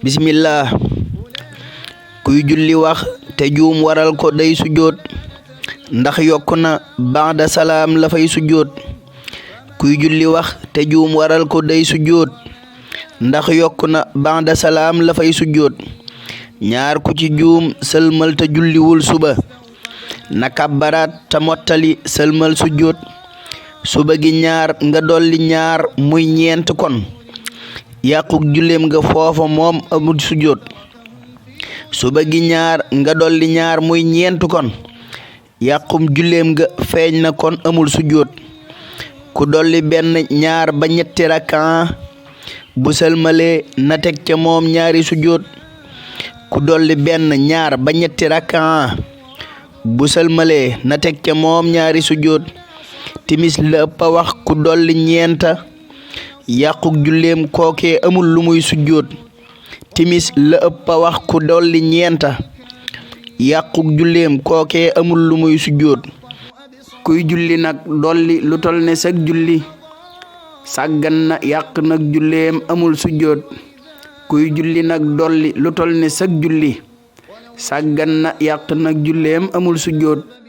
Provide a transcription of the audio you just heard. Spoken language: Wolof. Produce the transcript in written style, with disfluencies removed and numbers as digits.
bismillah. kuy julli wax te juum waral ko day sujjoot ndax yokku na ba'da salaam la fay sujjoot. kuy julli wax te juum waral ko day sujjoot ndax yokku na ba'da salaam la fay sujjoot. ñaar ku ci juum sëlmal te julliwul suba na kabbaraat te mottali sëlmal sujjoot. suba gi ñaar nga dolli ñaar muy ñeent kon yàquk julleem nga foofa moom amul sujjoot. suba gi ñaar nga dolli ñaar muy ñeent kon yàqum julleem nga feeñ na kon amul sujjoot. ku dolli benn ñaar ba ñetti rakkaa bu sëlmalee na teg ca moom ñaari sujjoot. ku dolli benn ñaar ba ñetti rakkaa bu sëlmalee na teg ca moom ñaari sujjoot. timis la ëpp a wax ku dolli ñeenta yàquk julleem kookee amul lu muy sujjoot. timis la ëpp a wax ku dolli ñeenta yàquk julleem kookee amul lu muy sujjoot. kuy julli nag dolli lu tol ne sag julli sàggan na yàq nag julleem amul sujjoot. kuy julli nag dolli lu tol ne sag julli sàggan na yàq nag julleem amul sujjoot.